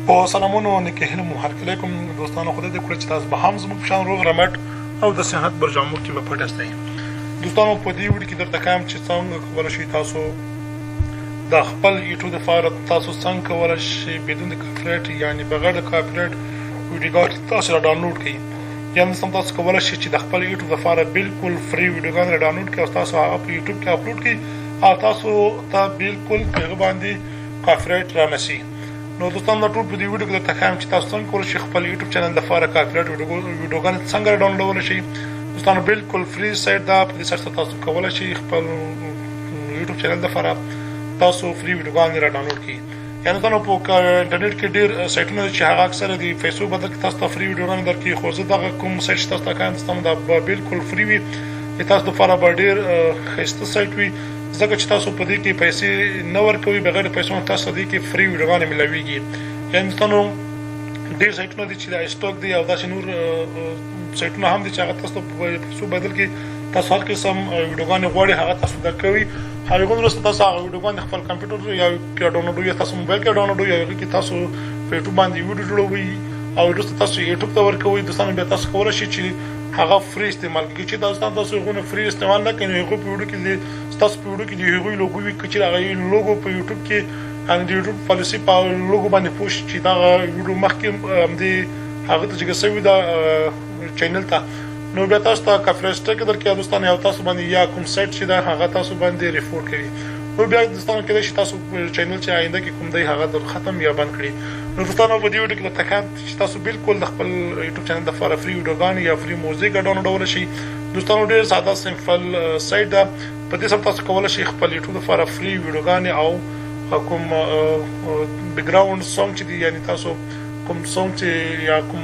په سلامونو نیکه هیلو مو هرکلی کوم دوستانو. خدای دې کړی چې تاسو به هم زموږ په شان روغ رمټ او د صحت بر جامو کې به پټ یاستئ. دوستانو، په دې ویډیو کې درته ښایم چې څنګه کولی شئ تاسو د خپل یوټیوب لپاره تاسو څنګه کولی شئ بدون د کاپي رایټ، یعنی بغیر د کاپي رایټ ویډیوګانې تاسو را ډاونلوډ کړئ. یعنی مثلا تاسو کولی شئ چې د خپل یوټیوب لپاره بالکل free ویډیوګانې را ډاونلوډ کړئ او تاسو هغه په یوټیوب کې اپلوډ کړئ او تاسو ته بالکل په هغه باندې کاپي رایټ را نشي. نو دوستان، دا ټول په دې ویډیو کې درته ښایم چې تاسو څنګه کولی شئ خپل یوټیوب چینل لپاره کاپي رایټ ویډیوګانې څنګه را ډاونلوډولی شئ. دوستانو، بالکل free سایټ ده. په دې سایټ سره تاسو کولی شئ خپل یوټیوب چینل لپاره تاسو free ویډیوګانې را ډاونلوډ کړئ. یعنی دوستانو، په انټرنیټ کې ډیر سایټونه دي چې هغه اکثره د پیسو بدل کې تاسو ته free ویډیوګانې درکوي، خو زه دغه کوم سایټ چې تاسو ته ښایم دوستانو، دا به بالکل free وي. د تاسو لپاره به ډیر ښایسته سایټ وي، ځکه چې تاسو په دې کې پیسې نه ورکوي، بغیر د پیسو نه تاسو ته دې کې free ویډیوګانې ملاویږي. یعنی دوستانو، ډیر سایټونه دي چې د iStock دي او داسې نور سایټونه هم دي چې هغه تاسو ته په پیسو بدل کې تاسو هر قسم ویډیوګانې غواړي هغه تاسو درکوي. هغه وروسته تاسو هغه ویډیوګانې خپل کمپیوټر یا کې ډاونلوډ یا تاسو موبایل کې ډاونلوډ یا هغه کې تاسو په یوټیوب باندې ویډیو جوړوي او وروسته تاسو یوټیوب ته ورکوي. دوستانو، بیا تاسو کولی شئ چې هغه free استعمال کړئ. چې تاسو هغه free استعمال نه کړئ، نو هغه په ویډیو کې ستاسو په ویډیو کې د هغوی لوګو وي. که چېرې هغه لوګو په یوټیوب کې، یعنې د یوټیوب پالیسي په لوګو باندې پوه شي چې دغه ویډیو مخکې همدې هغه ته چې سوي ده چینل ته، نو بیا تاسو ته کاپي رایټ سټرایک درکوي دوستانو، یا تاسو باندې یا کوم سایټ چې ده هغه تاسو باندې report کوي. نو بیا دوستانو، کېدای شي تاسو چینل چې آینده کې کوم دی هغه در ختم یا بند کړي. نو دوستانو، په دې ویډیو کې درته ښایم چې تاسو بالکل د خپل یوټیوب چینل لپاره free ویډیوګانې یا free music ډاونلوډولی شئ. دوستانو، ډېر ساده simple سایټ ده. په دې سره تاسو کولی شئ خپل یوټیوب لپاره free ویډیوګانې او کوم background song چې دی، یعنی تاسو کوم song چې یا کوم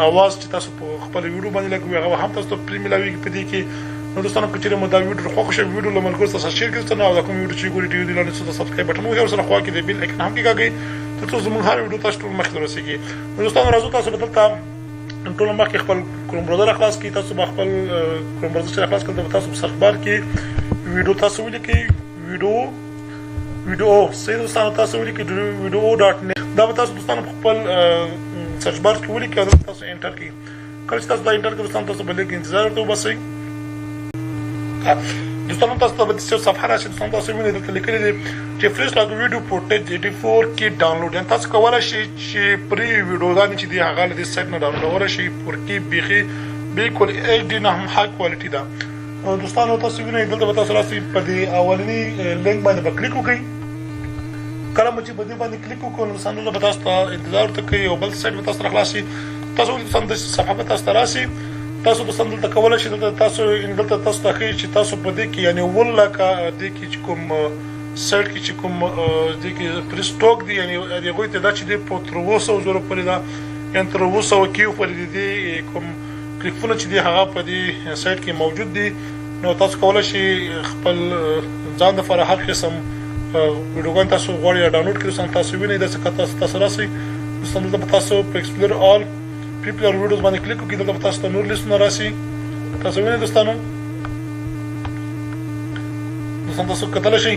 اواز چې تاسو په خپل ویډیو باندې لګوي، هغه هم تاسو ته free ملاویږي په دې کې. نو دوستانو، که چېرې مو دا ویډیو خوښ شي، ویډیو له ملګرو سره share کړئ دوستانو، او دا کوم ویډیو چې ګورئ، ډېر دې لاندې څه subscribe button وهئ او سره خوا کې د bell icon هم کېکاږئ، تر څو زموږ هر ویډیو تاسو ټول مخکې ورسېږي. نو دوستانو، راځو. تاسو به دلته ټول مخکې خپل کروم browser خلاص کړئ. تاسو به خپل کروم browser چې خلاص کړئ، تاسو په search bar کې ویډیو تاسو ولیکئ، ویډیو ویډیو. صحیح دوستانو، تاسو ولیکئ video.net. دا به تاسو دوستانو په خپل search bar کې ولیکئ او دلته تاسو enter کړئ. کله چې تاسو دا enter کړئ دوستانو، تاسو به لږ انتظار ورته وباسئ. دوستانو، تاسو ته به داسې صفحه راشي. دوستانو، تاسو وینئ دلته لیکلي دي چې free stock video footage 84K download، یعنی تاسو کولی شئ چې free ویډیوګانې چې دي هغه له دې سایټ نه ډاونلوډولی شئ. 4K، بیخي بالکل HD نه هم high quality ده. دوستانو، تاسو وینئ دلته به تاسو راسئ، په دې اولني لینک باندې به کلیک وکړئ. کله مو چې په دې باندې کلیک وکړو، نو دوستانو، دلته به تاسو ته انتظار ورته کوي او بل سایټ به تاسو ته خلاص شي. تاسو دوستانو، داسې صفحه به تاسو ته راسي. تاسو دوستان دلته کولی شئ، دلته تاسو دلته تاسو ته ښیي چې تاسو په دې کې، یعنی 7 لکه دې کې چې کوم سایټ کې چې کوم دې کې free stock دی، یعنی د هغوی تعداد چې دی په تر 700,000 پورې ده، یعنی تر 700 کیو پورې د دې کوم کلیپونه چې دي هغه په دې سایټ کې موجود دي. نو تاسو کولی شئ خپل ځان لپاره هر قسم ویډیوګان تاسو غواړئ ډاونلوډ کړئ. دوستان، تاسو وینئ داسې که تاسو راسئ دوستان، دلته به تاسو په explore all popular videos باندې کلیک وکړئ. دلته به تاسو ته نور لیستونه راسي. تاسو وینئ دوستانو، دوستان تاسو کتلی شئ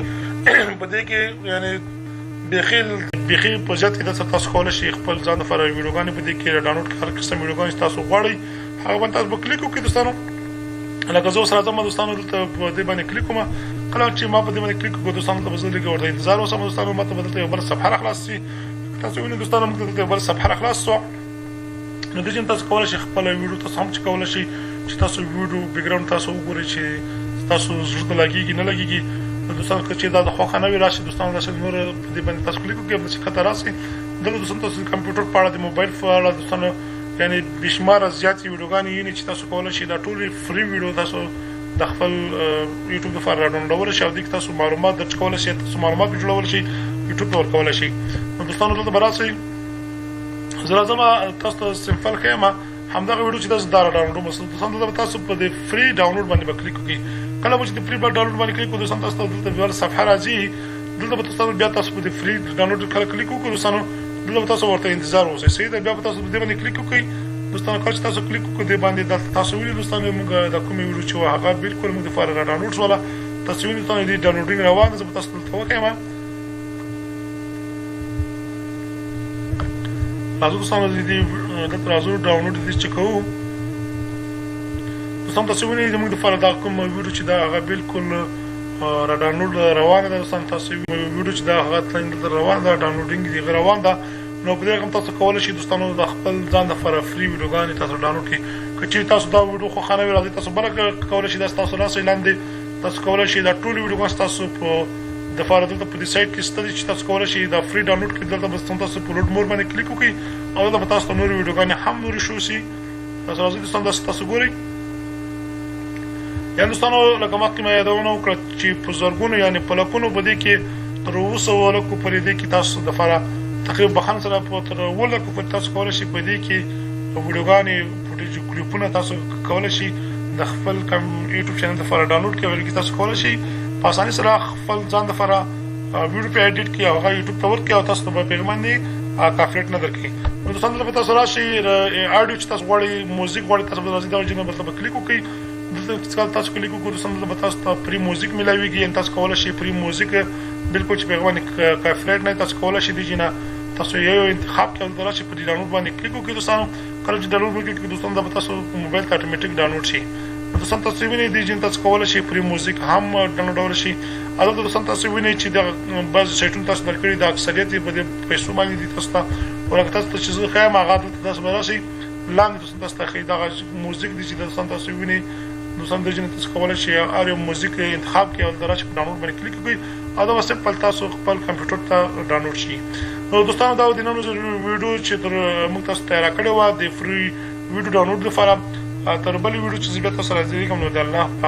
په دې کې، یعنی بیخي بیخي په زیات تعداد سره تاسو کولی شئ خپل ځان لپاره ویډیوګانې په دې کې ډاونلوډ کړئ. هر قسم ویډیوګانې چې تاسو غواړئ هغه باندې تاسو به کلیک وکړئ. دوستانو، لکه زه اوس راځم دوستانو، دلته په دې باندې کلیک کوم. کله چې ما په دې باندې کلیک وکړ دوستانو، دلته به زه لږ ورته انتظار اوسم. دوستانو، ما ته به دلته یو بل صفحه راخلاص شي. تاسو وینئ دوستانو، موږ ته دلته یو بل صفحه راخلاص شوه. نو دې تاسو کولی شئ خپله ویډیو تاسو هم چې کولی شئ چې تاسو ویډیو background تاسو وګورئ چې تاسو زړه ته لګېږي نه لګېږي. نو دوستانو، که چې دا د خوښه نه وي، راشي دوستانو، داسې نور په دې باندې تاسو کلیک وکړئ، داسې کښته راسئ. دلته دوستانو، تاسو د کمپیوټر په اړه، د موبایل په اړه دوستانو، یعنی بېشماره زیاتې ویډیوګانې یې چې تاسو کولی شئ دا ټولې free ویډیو تاسو د خپل یوټیوب لپاره را ډاونلوډولی شئ او دې کې تاسو معلومات درج کولی شئ، تاسو معلومات به جوړولی شئ، یوټیوب ته ورکولی شئ. نو دوستانو، دلته به راسئ. زه راځم، تاسو ته simple ښیم همدغه ویډیو چې تاسو دا را ډاونلوډ مثلا. دوستان، دلته به تاسو په دې free download باندې به کلیک وکړئ. کله مو چې د free download باندې کلیک وکړئ دوستان، تاسو ته دلته بل صفحه راځي. دلته به تاسو بیا تاسو په دې free download کله کلیک وکړئ دوستانو، دلته به تاسو ورته انتظار اوسئ. صحیح ده، بیا به تاسو په دې باندې کلیک وکړئ. دوستانو، کله چې تاسو کلیک وکړئ دې باندې، دلته تاسو وینئ دوستانو، موږ د کومې ویډیو چې وه هغه بالکل موږ دپاره را ډاونلوډ شوله. تاسو وینئ دوستانو، دې downloading روان ده. زه به تاسو دلته وښیم. راځو دوستانو دې دلته راځو ډاونلوډ دې چې کوو. دوستان تاسو وینئ زموږ دپاره دا کوم ویډیو چې دا هغه بالکل را ډاونلوډ روانه ده. دوستان تاسو ویډیو چې دا هغه دلته روانه ده، ډاونلوډینګ دې روان ده. نو په دې رقم تاسو کولی شئ دوستانو د خپل ځان دپاره free ویډیوګانې تاسو ډاونلوډ کړئ. که چیرې تاسو دا ویډیو خوښه نه وي، راځئ تاسو بله کولی شئ، دا ستاسو راسئ لاندې تاسو کولی شئ دا ټولې ویډیوګانې ستاسو په دپاره دلته په دې سایټ کې شته دي چې تاسو کولی شئ دا free ډاونلوډ کړئ. دلته به تاسو په load more باندې کلیک وکړئ او دلته به تاسو ته نورې ویډیوګانې هم نورې شو شي. تاسو راځئ دوستان تاسو ګورئ. یعنې دوستانو لکه مخکې مې یادونه وکړه چې په زرګونو یعنې په لکونو په دې کې تر 700 لکو پورې دې کې تاسو دپاره تقریبا بخښنه سره په تر 7 لکو پورې تاسو کولی شئ په دې کې ویډیوګانې فوټیج کلیپونه تاسو کولی شئ د خپل کم یوټیوب چینل دپاره ډاونلوډ کړئ. ورکې تاسو کولی شئ په اسانۍ سره خپل ځان دپاره ویډیو په ایډیټ کړئ او هغه یوټیوب ته ورکړئ او تاسو ته به په هغې باندې کاپیرایټ نه درکوي. نو دوستان دلته به تاسو راشئ آډیو چې تاسو غواړئ موزیک غواړئ تاسو به راځئ دغه جنه دلته به کلیک وکړئ. دلته چې تاسو کلیک وکړئ دوستان دلته به تاسو ته free موزیک میلاویږي. یعنې تاسو کولی شئ free موزیک بالکل چې په هغې باندې کاپیرایټ نه تاسو کولی شئ دې جنه تاسو یو انتخاب کړئ. دلته راشئ په دې ډاونلوډ باندې کلیک وکړئ. دوستانو کله چې ډاونلوډ وکړئ دوستان دا به تاسو په موبایل ته اتوماتیک ډاونلوډ شي. نو دوستان تاسو وینئ دې جن تاسو کولی شئ free موزیک هم ډاونلوډولی شئ. او دلته دوستان تاسو وینئ چې دغه بعضې سایټونه تاسو درکړي دا اکثریت یې په دې پیسو باندې دي تاسو ته، ولکه تاسو ته چې زه ښایم هغه دلته تاسو به راشئ لاندې دوستان تاسو ته ښایي دغه موزیک دی چې دوستان تاسو وینئ. دوستان دې جن تاسو کولی شئ هر یو موزیک انتخاب کړئ او دلته راشئ په ډاونلوډ باندې کلیک وکړئ او دا به سمپل تاسو خپل کمپیوټر ته ډاونلوډ شي. نو دوستانو دا د نن ورځې ویډیو چې تر موږ تاسو تیاره کړې وه د free ویډیو ډاونلوډ لپاره. تر بلې ویډیو چې زه بیا تاسو سره حاضرېږم نو د الله په امان.